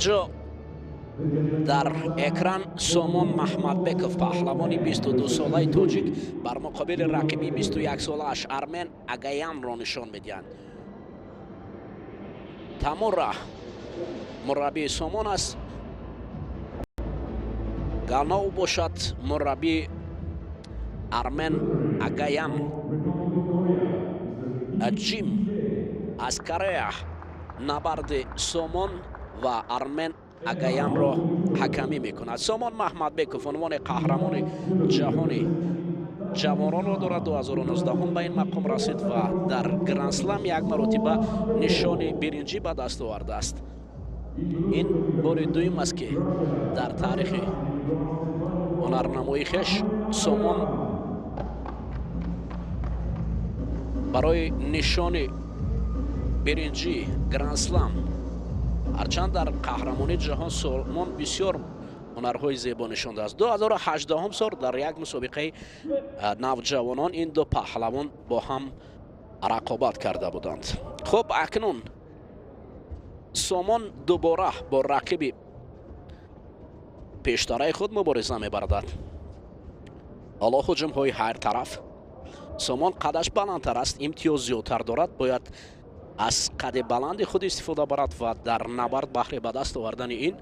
Ҷо дар экран Сомон Маҳмадбеков, паҳлавони 22-солаи тоҷик, бар муқобили рақиби 21-солааш Армен Агаянро нишон медиҳанд. Тамура мураббии Сомон аст, Ганов бошад мураббии Армен Агаян. Ҷим аз Корея набарди Сомон ва Армен Агаянро ҳакамӣ мекунад. Сомон Маҳмадбеков унвони қаҳрамони ҷаҳони ҷавононро дорад. 2019 ба ин мақом расид ва дар Грандслам як маротиба нишони биринҷӣ ба даст овардааст. Ин бори дуюм аст, ки дар таърихи ҳунарнамои хеш Сомон барои нишони биринҷӣ Грандслам, ҳарчанд дар қаҳрамонии ҷаҳон Сомон бисёр ҳунарҳои зебо нишон додааст. 2018 сол дар як мусобиқаи навҷавонон ин ду паҳлавон бо ҳам рақобат карда буданд. Хуб, акнун Сомон дубора бо рақиби пештараи худ мубориза мебардад. Ҳоло ҳуҷумҳои ҳар тараф. Сомон қадаш баландтар аст, имтиёз зиёдтар дорад, бояд аз қади баланди худ истифода барад ва дар набард баҳри ба даст овардани ин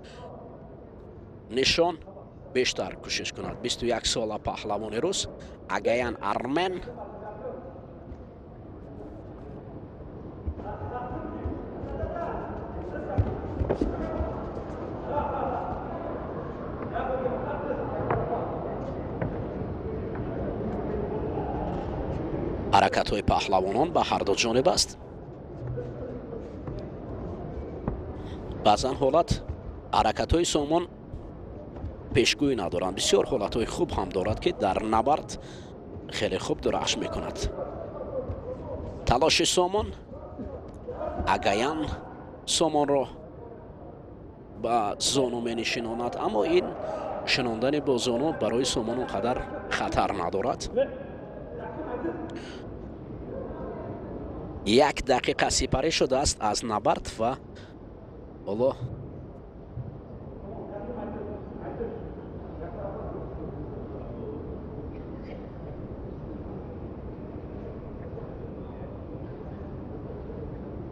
нишон бештар кӯшиш кунад. 21 сола паҳлавони рус Агаян Армен. Ҳаракатҳои паҳлавонон ба ҳар ду ҷониб аст. Баъзан ҳолат ҳаракатҳои Сомон пешгӯӣ надоранд. Бисёр ҳолатҳои хуб ҳам дорад, ки дар набард хеле хуб дурахш мекунад. Талоши Сомон, Агаян Сомонро ба зону менишинонад, аммо ин шинондани бо зону барои Сомон он қадар хатар надорад. Як дақиқа сипарӣ шудааст аз набард ва ҳоло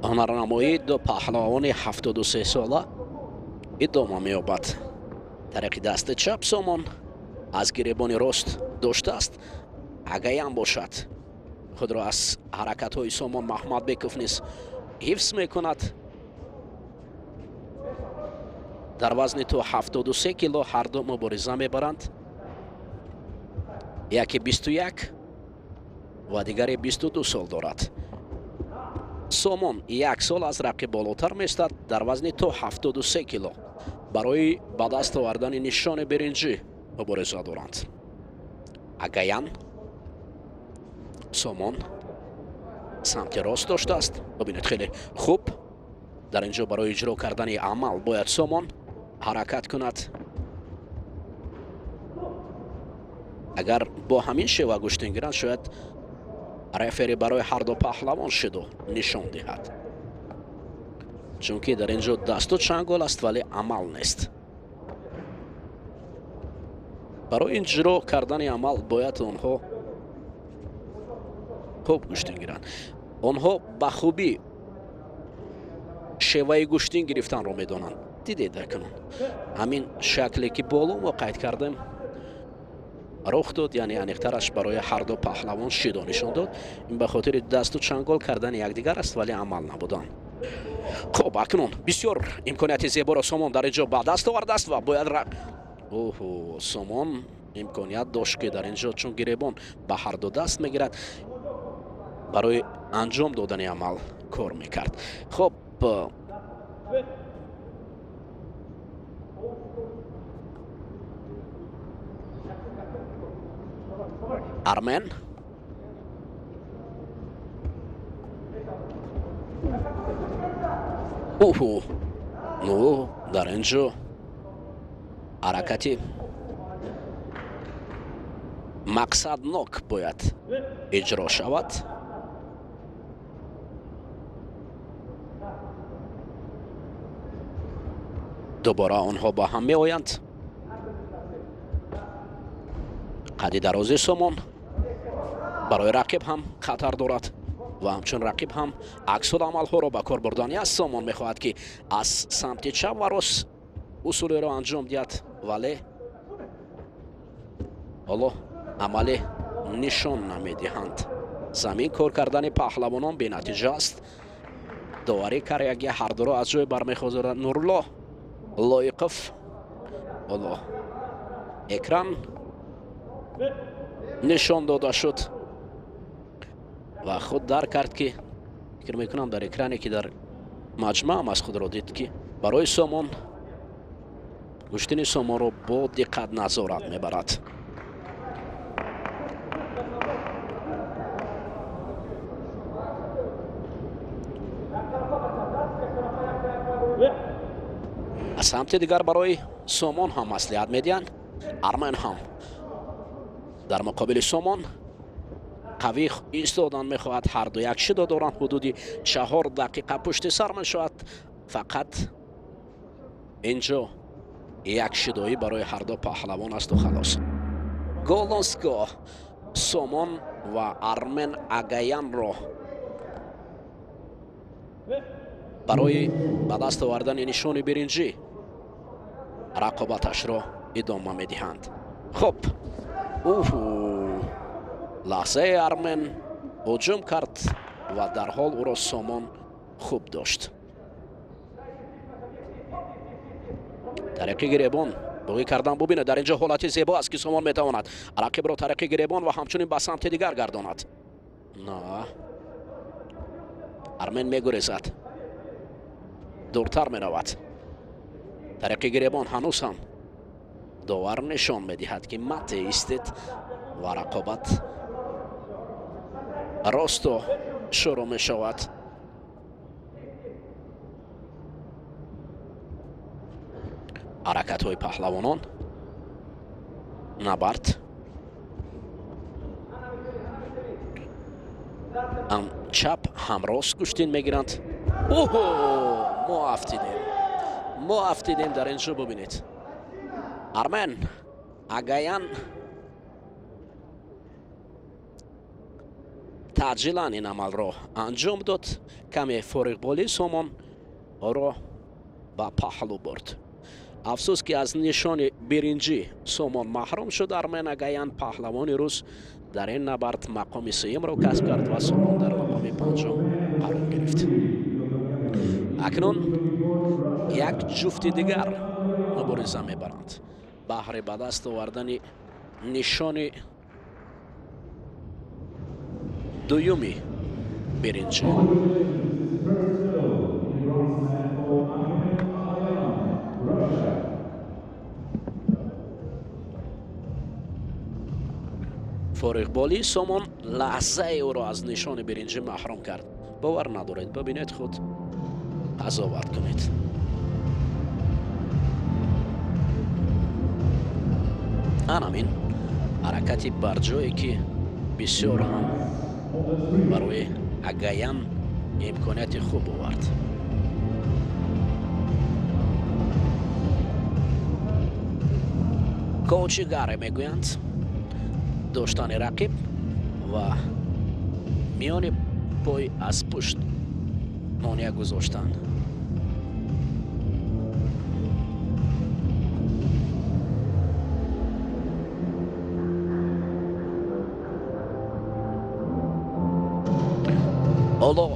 ҳунарнамоии ду паҳлавони 73 сола идома меёбад. Тариқи дасти чап Сомон аз гиребони рост доштааст. Агаян бошад худро аз ҳаракатҳои Сомон Маҳмадбеков низ ҳифз мекунад. Дар вазни то 73 кило ҳар ду мубориза мебаранд. Яке 21 ва дигаре 22 сол дорад. Сомон як сол аз рақиб болотар меистад дар вазни то 73 кило. Барои ба даст овардани нишони биринҷӣ мубориза доранд. Агаян Сомон самти рост доштааст. Бибинед, хеле хуб дар ин ҷо барои иҷро кардани амал бояд Сомон ҳаракат кунад. Агар бо ҳамин шева гӯштин гиранд, шояд рефери барои ҳар ду паҳлавон шиду нишон диҳад, чунки дар ин ҷо дасту чангол аст, вале амал нест. Барои иҷро кардани амал бояд онҳо хуб гӯштин гиранд. Онҳо ба хубӣ шеваи гӯштин гирифтанро медонанд. Дидед акнун ҳамин шакле ки боло мо қайд кардем рух дод, яъне аниқтараш барои ҳар ду паҳлавон шидо нишон дод. Ин ба хотири дасту чангол кардани якдигар аст, вале амал набудан. Хуб, акнун бисёр имконияти зеборо Сомон дар ин ҷо ба даст овардааст ва бояд оҳо, Сомон имконият дошт, ки дар ин ҷо чун гиребон ба ҳар ду даст мегирад, барои анҷом додани амал кор мекард. Хуб, Армен уҳу, ну дар ин ҷо ҳаракати мақсаднок бояд иҷро шавад. Дубора онҳо бо ҳам меоянд. Қади дарози Сомон барои рақиб ҳам хатар дорад ва ҳамчун рақиб ҳам аксуламалҳоро ба кор бурдани аст. Сомон мехоҳад, ки аз самти чап ва рост усулеро анҷом диҳад, вале ҳоло амале нишон намедиҳанд. Замин кор кардани паҳлавонон бенатиҷа аст. Доварӣ каряги ҳардуро аз ҷой бармехозорад. Нурулло Лоиқов ҳоло экран нишон дода шуд ва худ дарк кард, ки фикр мекунам дар экране, ки дар маҷмаъам аз худро дид, ки барои Сомон гӯштини Сомонро бо диққат назорат мебарад. Аз самти дигар барои Сомон ҳам маслиҳат медиҳанд. Армен ҳам дар муқобили Сомон қавӣ истодан мехоҳад. Ҳарду як шидо доранд. Ҳудуди 4 дақиқа пушти сар мешавад. Фақат инҷо як шидоӣ барои ҳарду паҳлавон асту халос. Голонско Сомон ва Армен Агаянро барои ба даст овардани нишони биринҷӣ рақобаташро идома медиҳанд. Хуб, лаҳзаи Армен ҳуҷум кард ва дарҳол ӯро Сомон хуб дошт. Тариқи гиребон боғӣ кардан бубинед. Дар инҷо ҳолати зебо аст, ки Сомон метавонад рақибро тариқи гиребон ва ҳамчунин ба самти дигар гардонад. На, Армен мегурезад, дуртар меравад. Тариқи гиребон ҳанӯз ҳам довар нишон медиҳад, ки мате истед ва рақобат росто шурӯъ мешавад. Ҳаракатҳои паҳлавонон, набард ҳам чап ҳам рост гӯштин мегиранд. Оҳо, мо афтидем, мо афтидем. Дар инҷо бубинед, Армен Агаян таъҷилан ин амалро анҷом дод. Каме фориғболии Сомон ӯро ба паҳлӯ бурд. Афсӯс, ки аз нишони биринҷӣ Сомон маҳрум шуд. Армен Агаян, паҳлавони рус, дар ин набард мақоми сеюмро касб кард ва Сомон дар мақоми панҷум қарор гирифт. Акнун як ҷуфти дигар мубориза мебаранд баҳри ба даст овардани нишони дуюми биринҷӣ. Фориғболии Сомон лаҳзаи ӯро аз нишони биринҷӣ маҳрум кард. Бовар надоред, бибинед, худ қазоват кунед. Анамин ҳаракати барҷое, ки бисёр ҳам барои Агаян имконияти хуб овард. Коучигаре мегӯянд доштани рақиб ва миёни пой аз пушт монеа гузоштан. Ҳоло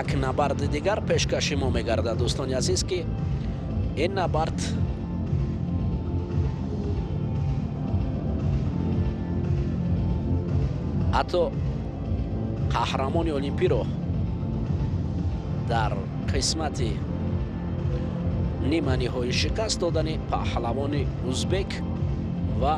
як набарди дигар пешкаши мо мегардад, дӯстони азиз, ки ин набард ҳатто қаҳрамони олимпиро дар қисмати ниманиҳоӣ шикаст додани паҳлавони узбек ва